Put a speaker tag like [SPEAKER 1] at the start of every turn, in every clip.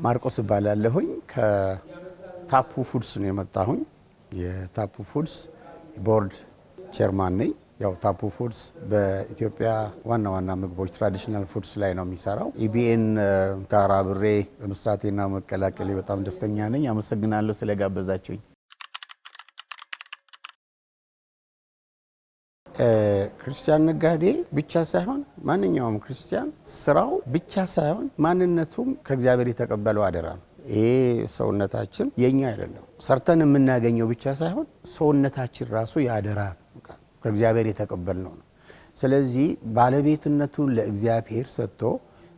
[SPEAKER 1] ማርቆስ እባላለሁኝ። ከታፑ ፉድስ ነው የመጣሁኝ። የታፑ ፉድስ board chairman ነኝ። ያው ታፑ ፉድስ በኢትዮጵያ ዋና ዋና ምግቦች traditional foods ላይ ነው የሚሰራው። ኢቢኤን ጋር አብሬ በመስራቴና መቀላቀሌ በጣም ደስተኛ ነኝ። አመሰግናለሁ ስለጋበዛችሁኝ። ክርስቲያን ነጋዴ ብቻ ሳይሆን ማንኛውም ክርስቲያን ስራው ብቻ ሳይሆን ማንነቱም ከእግዚአብሔር የተቀበለው አደራ ነው። ይሄ ሰውነታችን የኛ አይደለም። ሰርተን የምናገኘው ብቻ ሳይሆን ሰውነታችን ራሱ የአደራ ነው፣ ከእግዚአብሔር የተቀበልነው ነው። ስለዚህ ባለቤትነቱን ለእግዚአብሔር ሰጥቶ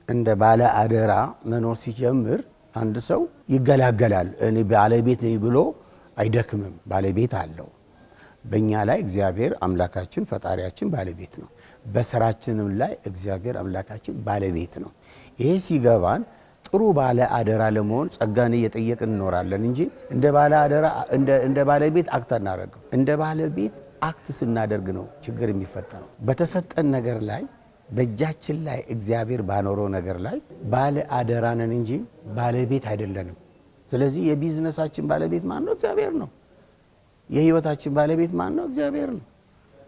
[SPEAKER 1] እንደ ባለ አደራ መኖር ሲጀምር አንድ ሰው ይገላገላል። እኔ ባለቤት ነኝ ብሎ አይደክምም። ባለቤት አለው። በእኛ ላይ እግዚአብሔር አምላካችን ፈጣሪያችን ባለቤት ነው። በስራችንም ላይ እግዚአብሔር አምላካችን ባለቤት ነው። ይሄ ሲገባን ጥሩ ባለ አደራ ለመሆን ጸጋን እየጠየቅን እንኖራለን እንጂ እንደ ባለ አደራ እንደ ባለቤት act አናደርግም። እንደ ባለቤት act ስናደርግ ነው ችግር የሚፈጠረው። በተሰጠን ነገር ላይ፣ በእጃችን ላይ እግዚአብሔር ባኖረው ነገር ላይ ባለ አደራ ነን እንጂ ባለቤት አይደለንም። ስለዚህ የቢዝነሳችን ባለቤት ማን ነው? እግዚአብሔር ነው። የህይወታችን ባለቤት ማን ነው? እግዚአብሔር ነው።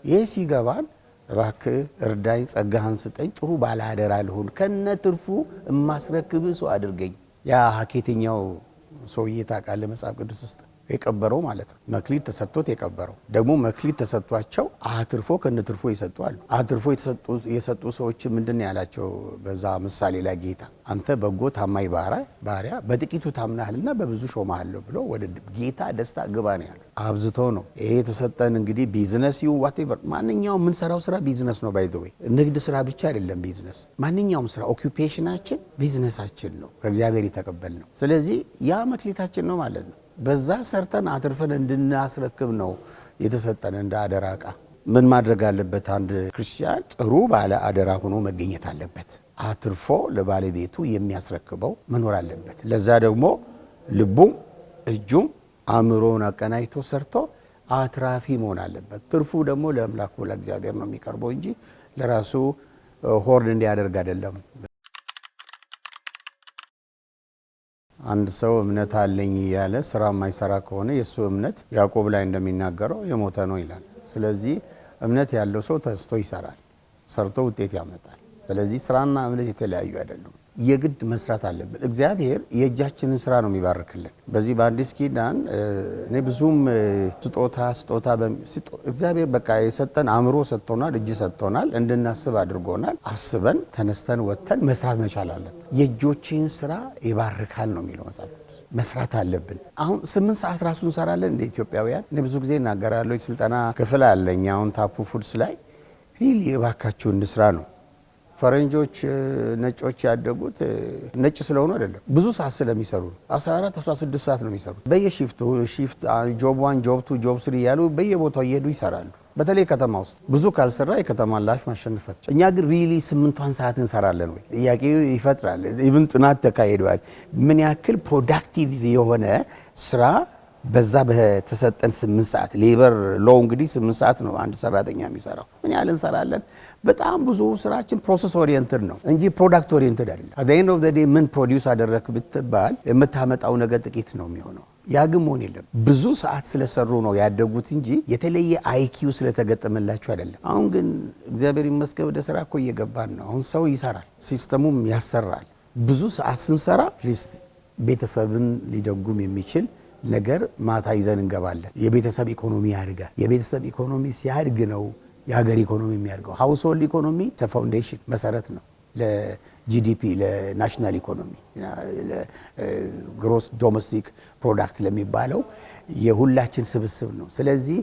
[SPEAKER 1] ይህ ሲገባን እባክህ እርዳኝ፣ ጸጋህን ስጠኝ፣ ጥሩ ባለ አደራ ልሁን፣ ከነ ትርፉ እማስረክብህ ሰው አድርገኝ። ያ ሀኬተኛው ሰውዬ ታውቃለህ፣ መጽሐፍ ቅዱስ ውስጥ የቀበረው ማለት ነው። መክሊት ተሰጥቶት የቀበረው፣ ደግሞ መክሊት ተሰጥቷቸው አትርፎ ከነ ትርፎ የሰጡ አሉ። አትርፎ የሰጡ ሰዎች ምንድን ነው ያላቸው? በዛ ምሳሌ ላይ ጌታ "አንተ በጎ ታማኝ ባሪያ፣ በጥቂቱ ታምናሃልና በብዙ ሾመሃለሁ" ብሎ "ወደ ጌታ ደስታ ግባ" ነው ያለው። አብዝቶ ነው ይሄ የተሰጠን። እንግዲህ ቢዝነስ ይሁን whatever፣ ማንኛውም የምንሰራው ስራ ቢዝነስ ነው። By the way፣ ንግድ ስራ ብቻ አይደለም ቢዝነስ። ማንኛውም ስራ occupation ኣችን ቢዝነሳችን ነው፣ ከእግዚአብሔር የተቀበልነው። ስለዚህ ያ መክሊታችን ነው ማለት ነው። በዛ ሰርተን አትርፈን እንድናስረክብ ነው የተሰጠን እንደ አደራ እቃ። ምን ማድረግ አለበት? አንድ ክርስቲያን ጥሩ ባለ አደራ ሆኖ መገኘት አለበት። አትርፎ ለባለቤቱ የሚያስረክበው መኖር አለበት። ለዛ ደግሞ ልቡም እጁም አእምሮውን አቀናጅቶ ሰርቶ አትራፊ መሆን አለበት። ትርፉ ደግሞ ለአምላኩ ለእግዚአብሔር ነው የሚቀርበው እንጂ ለራሱ hoard እንዲያደርግ አይደለም። አንድ ሰው እምነት አለኝ እያለ ስራ የማይሰራ ከሆነ የእሱ እምነት ያዕቆብ ላይ እንደሚናገረው የሞተ ነው ይላል። ስለዚህ እምነት ያለው ሰው ተስቶ ይሰራል፣ ሰርቶ ውጤት ያመጣል። ስለዚህ ስራና እምነት የተለያዩ አይደሉም። የግድ መስራት አለብን። እግዚአብሔር የእጃችንን ስራ ነው የሚባርክልን። በዚህ በአዲስ ኪዳን እኔ ብዙም ስጦታ ስጦታ፣ እግዚአብሔር በቃ የሰጠን አእምሮ ሰጥቶናል፣ እጅ ሰጥቶናል፣ እንድናስብ አድርጎናል። አስበን ተነስተን ወጥተን መስራት መቻል አለብን። የእጆችን ስራ ይባርካል ነው የሚለው መጽሐፍ ቅዱስ። መስራት አለብን። አሁን 8 ሰዓት ራሱ እንሰራለን እንደ ኢትዮጵያውያን። እኔ ብዙ ጊዜ እናገራለሁ። ስልጠና ክፍል አለኝ አሁን ታፑ ፉድስ ላይ። Really እባካችሁ እንስራ ነው። ፈረንጆች ነጮች ያደጉት ነጭ ስለሆኑ አይደለም፣ ብዙ ሰዓት ስለሚሰሩ ነው። 14 16 ሰዓት ነው የሚሰሩት። በየ shift ኡ shift job one፣ job two፣ job three እያሉ በየቦታው እየሄዱ ይሰራሉ። በተለይ ከተማ ውስጥ ብዙ ካልሰራ የከተማን life ማሸነፍ አትችልም። እኛ ግን really 8ቷን ሰዓት እንሰራለን ወይ? ጥያቄ ይፈጥራል። Even ጥናት ተካሂደዋል። ምን ያክል productive የሆነ ስራ በዛ በተሰጠን 8 ሰዓት፣ labor law እንግዲህ 8 ሰዓት ነው አንድ ሰራተኛ የሚሰራው። ምን ያህል እንሰራለን? በጣም ብዙ ስራችን process oriented ነው እንጂ product oriented አይደለም። At the end of the day ምን produce አደረክ ብትባል የምታመጣው ነገር ጥቂት ነው የሚሆነው። ያ ግን መሆን የለም። ብዙ ሰዓት ስለሰሩ ነው ያደጉት እንጂ የተለየ IQ ስለተገጠመላቸው አይደለም። አሁን ግን እግዚአብሔር ይመስገን ወደ ስራ እኮ እየገባን ነው። አሁን ሰው ይሰራል፣ system ኡም ያሰራል። ብዙ ሰዓት ስንሰራ at least ቤተሰብን ሊደጉም የሚችል ነገር ማታ ይዘን እንገባለን። የቤተሰብ ኢኮኖሚ ያድጋል። የቤተሰብ ኢኮኖሚ ሲያድግ ነው የሀገር ኢኮኖሚ የሚያድገው። Household economy foundation መሰረት ነው ለ GDP፣ ለ national economy፣ gross domestic product ለሚባለው የሁላችን ስብስብ ነው። ስለዚህ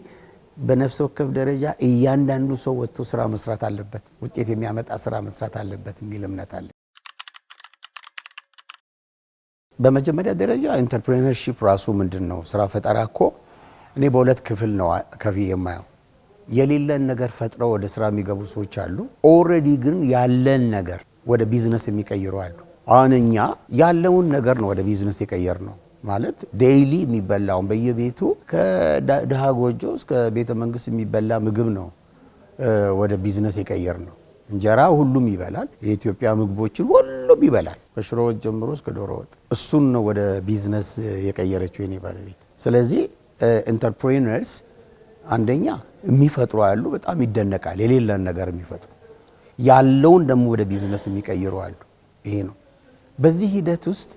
[SPEAKER 1] በነፍስ ወከፍ ደረጃ እያንዳንዱ ሰው ወጥቶ ስራ መስራት አለበት፣ ውጤት የሚያመጣ ስራ መስራት አለበት የሚል እምነት አለ። በመጀመሪያ ደረጃ entrepreneurship ራሱ ምንድን ነው? ስራ ፈጠራ እኮ እኔ በሁለት ክፍል ነው ከፍዬ የማየው። የሌለን ነገር ፈጥረው ወደ ስራ የሚገቡ ሰዎች አሉ። Already ግን ያለን ነገር ወደ ቢዝነስ የሚቀይሩ አሉ። አሁን እኛ ያለውን ነገር ነው ወደ ቢዝነስ የቀየርነው። ማለት daily የሚበላውን፣ በየቤቱ ከድሃ ጎጆ እስከ ቤተ መንግስት የሚበላ ምግብ ነው ወደ ቢዝነስ የቀየርነው። እንጀራ ሁሉም ይበላል። የኢትዮጵያ ምግቦችን ሁሉም ሁሉም ይበላል፣ ከሽሮ ወጥ ጀምሮ እስከ ዶሮ ወጥ። እሱን ነው ወደ ቢዝነስ የቀየረችው የኔ ባለቤት። ስለዚህ entrepreneurs አንደኛ የሚፈጥሩ አሉ፣ በጣም ይደነቃል። የሌለን ነገር የሚፈጥሩ፣ ያለውን ደግሞ ወደ ቢዝነስ የሚቀይሩ አሉ። ይሄ ነው። በዚህ ሂደት ውስጥ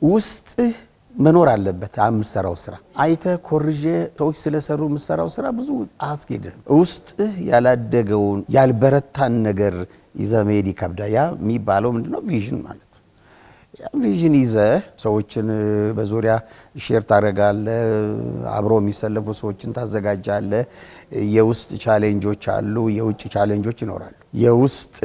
[SPEAKER 1] ውስጥህ መኖር አለበት። የምትሰራው ስራ አይተህ ኮርጀህ ሰዎች ስለሰሩ የምትሰራው ስራ ብዙ አያስኬድህም። ውስጥህ ያላደገውን ያልበረታን ነገር ይዘህ መሄድ ይከብዳል። ያ የሚባለው ምንድነው? Vision ማለት ነው። ያ vision ይዘህ ሰዎችን በዙሪያ share ታደርጋለህ። አብሮ የሚሰለፉ ሰዎችን ታዘጋጃለህ። የውስጥ challenge ኦች አሉ፣ የውጭ challenge ኦች ይኖራሉ። የውስጥ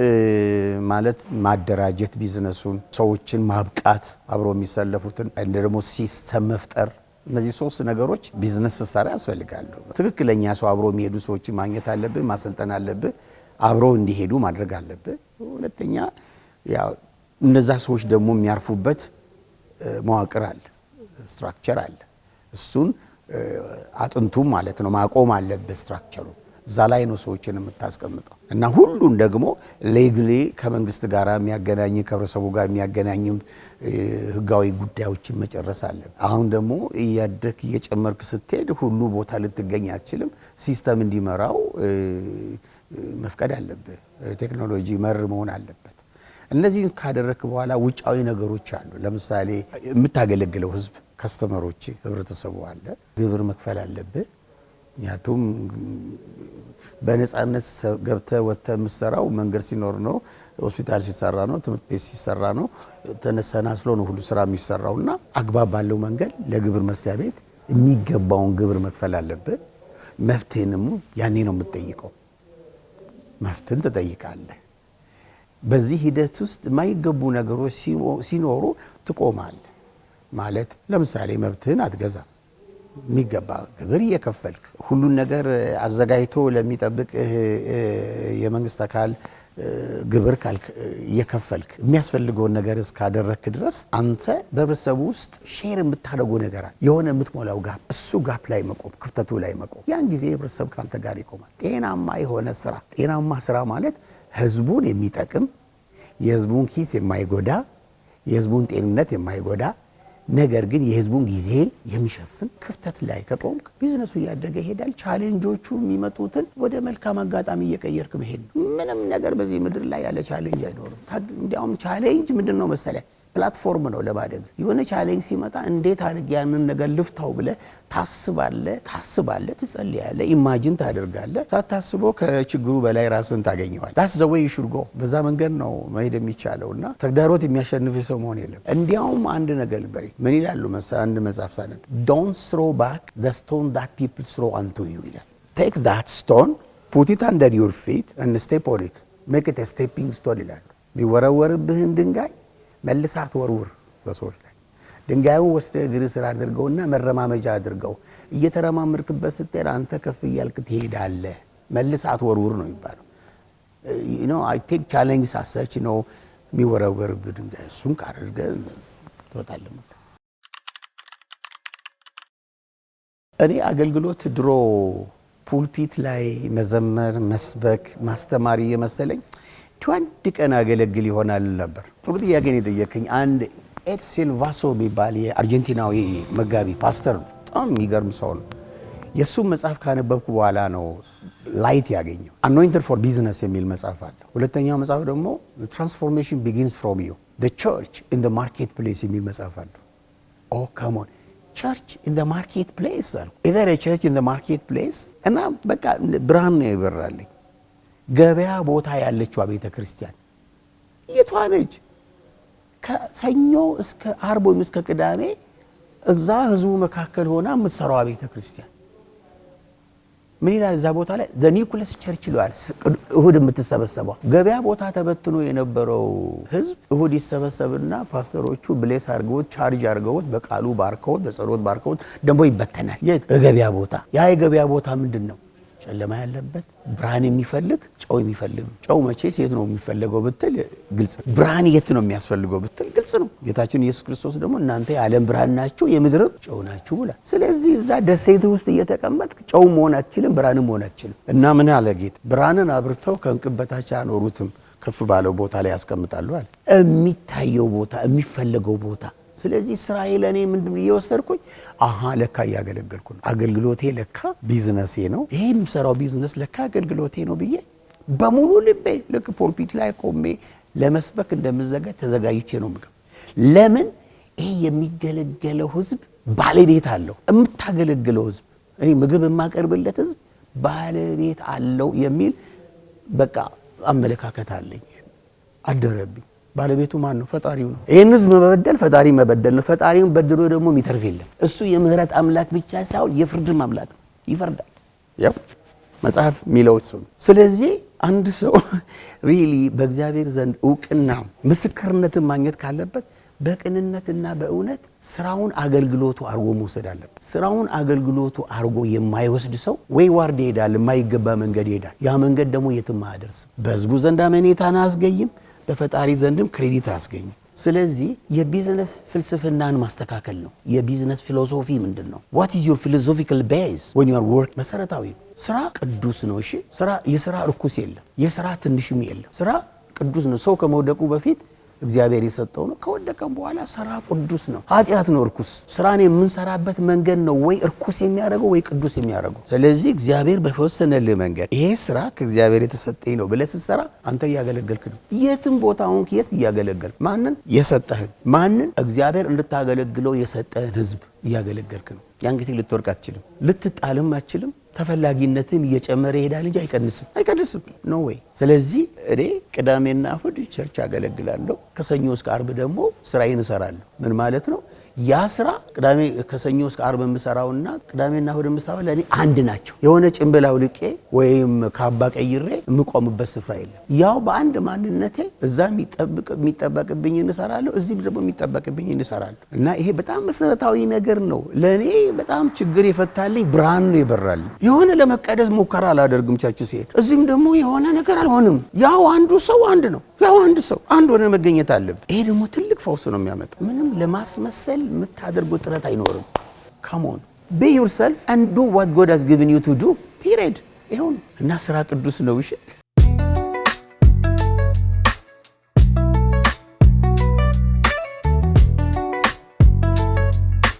[SPEAKER 1] ማለት ማደራጀት፣ ቢዝነሱን፣ ሰዎችን ማብቃት፣ አብሮ የሚሰለፉትን፣ እንደ ደግሞ system መፍጠር። እነዚህ ሶስት ነገሮች ቢዝነስ ስትሰራ ያስፈልጋሉ። ትክክለኛ ሰው፣ አብሮ የሚሄዱ ሰዎችን ማግኘት አለብህ፣ ማሰልጠን አለብህ፣ አብሮ እንዲሄዱ ማድረግ አለብህ። ሁለተኛ ያው እነዛ ሰዎች ደግሞ የሚያርፉበት መዋቅር አለ፣ structure አለ። እሱን አጥንቱም ማለት ነው ማቆም አለብህ structure ኡ። እዛ ላይ ነው ሰዎችን የምታስቀምጠው እና ሁሉን ደግሞ legally ከመንግስት ጋር የሚያገናኝ፣ ከህብረተሰቡ ጋር የሚያገናኝም ህጋዊ ጉዳዮችን መጨረስ አለብህ። አሁን ደግሞ እያደግክ እየጨመርክ ስትሄድ ሁሉ ቦታ ልትገኝ አትችልም። System እንዲመራው መፍቀድ አለብህ። ቴክኖሎጂ መር መሆን አለበት። እነዚህን ካደረግክ በኋላ ውጫዊ ነገሮች አሉ። ለምሳሌ የምታገለግለው ህዝብ፣ customer ኦች፣ ህብረተሰቡ አለ። ግብር መክፈል አለብህ። ምክንያቱም በነፃነት ገብተህ ወጥተህ የምትሰራው መንገድ ሲኖር ነው፣ ሆስፒታል ሲሰራ ነው፣ ትምህርት ቤት ሲሰራ ነው። ተሰናስሎ ነው ሁሉ ስራ የሚሰራው እና አግባብ ባለው መንገድ ለግብር መስሪያ ቤት የሚገባውን ግብር መክፈል አለብህ። መብትህንም ያኔ ነው የምትጠይቀው። መብትን ትጠይቃለህ። በዚህ ሂደት ውስጥ የማይገቡ ነገሮች ሲኖሩ ትቆማለህ። ማለት ለምሳሌ መብትህን አትገዛም። የሚገባ ግብር እየከፈልክ፣ ሁሉን ነገር አዘጋጅቶ ለሚጠብቅህ የመንግስት አካል ግብር እየከፈልክ፣ የሚያስፈልገውን ነገር እስካደረግክ ድረስ አንተ በህብረተሰቡ ውስጥ share የምታደርገው ነገር አለ። የሆነ የምትሞላው gap፣ እሱ gap ላይ መቆም፣ ክፍተቱ ላይ መቆም። ያን ጊዜ ህብረተሰብ ከአንተ ጋር ይቆማል። ጤናማ የሆነ ስራ፣ ጤናማ ስራ ማለት ህዝቡን የሚጠቅም፣ የህዝቡን ኪስ የማይጎዳ፣ የህዝቡን ጤንነት የማይጎዳ፣ ነገር ግን የህዝቡን ጊዜ የሚሸፍን ክፍተት ላይ ከቆምክ ቢዝነሱ እያደገ ይሄዳል። Challenge ኦቹ የሚመጡትን ወደ መልካም አጋጣሚ እየቀየርክ መሄድ ነው። ምንም ነገር በዚህ ምድር ላይ ያለ challenge አይኖርም። እንዲያውም challenge ምንድን ነው መሰለህ? Platform ነው ለማደግ። የሆነ challenge ሲመጣ እንዴት አድርጌ ያንን ነገር ልፍታው ብለህ ታስባለህ፣ ታስባለህ፣ ትጸልያለህ፣ imagine ታደርጋለህ። ሳታስበው ከችግሩ በላይ ራስህን ታገኘዋለህ። That's the way you should go። በዛ መንገድ ነው መሄድ የሚቻለው እና ተግዳሮት የሚያሸንፍ ሰው መሆን የለም። እንዲያውም አንድ ነገር ልበል፣ ምን ይላሉ መሰለህ? አንድ መጽሐፍ ሳነብ "Don't throw back the stone that people throw onto you" ይላል። "Take that stone, put it under your feet and step on it, make it stepping stone" ይላሉ። የሚወረወርብህን ድንጋይ መልሰህ አትወርውር በሰዎች ላይ። ድንጋዩን ወስደህ እግር ስር አድርገውና መረማመጃ አድርገው። እየተረማመድክበት ስትሄድ አንተ ከፍ እያልክ ትሄዳለህ። መልሰህ አትወርውር ነው የሚባለው። I take challenge as such ነው። የሚወረወርብህ ድንጋይ እሱን ካደርገህ ትወጣለህ። እኔ አገልግሎት ድሮ pulpit ላይ መዘመር፣ መስበክ፣ ማስተማር እየመሰለኝ አንድ ቀን አገለግል ይሆናል ነበር። ጥሩ ጥያቄ ነው የጠየከኝ። አንድ ኤድሴል ቫሶ የሚባል የአርጀንቲናዊ መጋቢ ፓስተር ነው። በጣም የሚገርም ሰው ነው። የእሱም መጽሐፍ ካነበብኩ በኋላ ነው light ያገኘው። Anointed for Business የሚል መጽሐፍ አለ። ሁለተኛው መጽሐፍ ደግሞ Transformation Begins from You: Church in Marketplace የሚል መጽሐፍ አለ። Oh, come on, church in marketplace አልኩ። Is there church in marketplace? እና በቃ ብርሃን ነው የበራልኝ። ገበያ ቦታ ያለችዋ ቤተ ክርስቲያን የቷ ነች? ከሰኞ እስከ አርብ ወይም እስከ ቅዳሜ እዛ ህዝቡ መካከል ሆና የምትሰራዋ ቤተ ክርስቲያን ምን ይላል? እዛ ቦታ ላይ the nucleus church ይለዋል። እሁድ የምትሰበሰበው ገበያ ቦታ ተበትኖ የነበረው ህዝብ እሁድ ይሰበሰብና ፓስተሮቹ bless አድርገውት፣ charge አድርገውት፣ በቃሉ ባርከውት፣ በጸሎት ባርከውት ደግሞ ይበተናል። የት? በገበያ ቦታ። ያ የገበያ ቦታ ምንድን ነው? ጨለማ ያለበት፣ ብርሃን የሚፈልግ፣ ጨው የሚፈልግ። ጨው መቼስ የት ነው የሚፈለገው ብትል ግልጽ ነው። ብርሃን የት ነው የሚያስፈልገው ብትል ግልጽ ነው። ጌታችን ኢየሱስ ክርስቶስ ደግሞ እናንተ የዓለም ብርሃን ናችሁ፣ የምድርም ጨው ናችሁ ብሏል። ስለዚህ እዛ ደሴት ውስጥ እየተቀመጥክ ጨው መሆን አትችልም፣ ብርሃንም መሆን አትችልም። እና ምን አለ ጌታ? ብርሃንን አብርተው ከእንቅብ በታች አያኖሩትም፣ ከፍ ባለው ቦታ ላይ ያስቀምጣሉ አለ። የሚታየው ቦታ፣ የሚፈለገው ቦታ። ስለዚህ ስራዬ ለእኔ ምንድን እየወሰድኩኝ፣ አሀ ለካ እያገለገልኩ ነው። አገልግሎቴ ለካ ቢዝነሴ ነው። ይሄ የምሰራው ቢዝነስ ለካ አገልግሎቴ ነው ብዬ በሙሉ ልቤ ልክ pulpit ላይ ቆሜ ለመስበክ እንደምዘጋጅ ተዘጋጅቼ ነው የምገባው። ለምን? ይሄ የሚገለገለው ህዝብ ባለቤት አለው። የምታገለግለው ህዝብ፣ እኔ ምግብ የማቀርብለት ህዝብ ባለቤት አለው የሚል በቃ አመለካከት አለኝ፣ አደረብኝ። ባለቤቱ ማን ነው? ፈጣሪው ነው። ይህን ህዝብ መበደል ፈጣሪ መበደል ነው። ፈጣሪውን በድሎ ደግሞ የሚተርፍ የለም። እሱ የምህረት አምላክ ብቻ ሳይሆን የፍርድም አምላክ ነው። ይፈርዳል። ያው መጽሐፍ የሚለው እሱ ነው። ስለዚህ አንድ ሰው really በእግዚአብሔር ዘንድ እውቅና ምስክርነትን ማግኘት ካለበት በቅንነትና በእውነት ስራውን አገልግሎቱ አርጎ መውሰድ አለበት። ስራውን አገልግሎቱ አርጎ የማይወስድ ሰው wayward ይሄዳል፣ የማይገባ መንገድ ይሄዳል። ያ መንገድ ደግሞ የትም አያደርስም። በህዝቡ ዘንድ አመኔታን አያስገኝም፣ በፈጣሪ ዘንድም credit አያስገኝም። ስለዚህ የቢዝነስ ፍልስፍናን ማስተካከል ነው። የ business philosophy ምንድን ነው? What is your philosophical base when you are work? መሰረታዊ ነው። ስራ ቅዱስ ነው። እሺ፣ ስራ የስራ እርኩስ የለም፣ የስራ ትንሽም የለም። ስራ ቅዱስ ነው። ሰው ከመውደቁ በፊት እግዚአብሔር የሰጠው ነው። ከወደቀም በኋላ ስራ ቅዱስ ነው። ኃጢአት ነው እርኩስ። ስራን የምንሰራበት መንገድ ነው ወይ እርኩስ የሚያደርገው ወይ ቅዱስ የሚያደርገው። ስለዚህ እግዚአብሔር በወሰነልህ መንገድ ይሄ ስራ ከእግዚአብሔር የተሰጠኝ ነው ብለህ ስትሰራ አንተ እያገለገልክ ነው። የትም ቦታ ሆንክ የት እያገለገልክ፣ ማንን? የሰጠህን፣ ማንን? እግዚአብሔር እንድታገለግለው የሰጠህን ህዝብ እያገለገልክ ነው። ያን ጊዜ ልትወድቅ አትችልም፣ ልትጣልም አትችልም። ተፈላጊነትም እየጨመረ ይሄዳል እንጂ አይቀንስም፣ አይቀንስም። No way። ስለዚህ እኔ ቅዳሜና እሁድ church አገለግላለሁ። ከሰኞ እስከ አርብ ደግሞ ስራዬን እሰራለሁ። ምን ማለት ነው? ያ ስራ ቅዳሜ ከሰኞ እስከ አርብ የምሰራውና ቅዳሜና እሁድ የምሰራው ለእኔ አንድ ናቸው። የሆነ ጭንብል አውልቄ ወይም ካባ ቀይሬ የምቆምበት ስፍራ የለም። ያው በአንድ ማንነቴ እዛ የሚጠበቅብኝን እሰራለሁ፣ እዚህም ደግሞ የሚጠበቅብኝን እሰራለሁ። እና ይሄ በጣም መሰረታዊ ነገር ነው። ለእኔ በጣም ችግር የፈታልኝ ብርሃን ነው የበራልኝ። የሆነ ለመቀደስ ሙከራ አላደርግም church ስሄድ፣ እዚህም ደግሞ የሆነ ነገር አልሆንም። ያው አንዱ ሰው አንድ ነው። ያው አንድ ሰው አንድ ሆነ መገኘት አለብን። ይሄ ደግሞ ትልቅ ፈውስ ነው የሚያመጣው። ምንም ለማስመሰል የምታደርገው ጥረት አይኖርም። Come on, be yourself and do what God has given you to do, period። ይኸው ነው። እና ስራ ቅዱስ ነው። እሺ።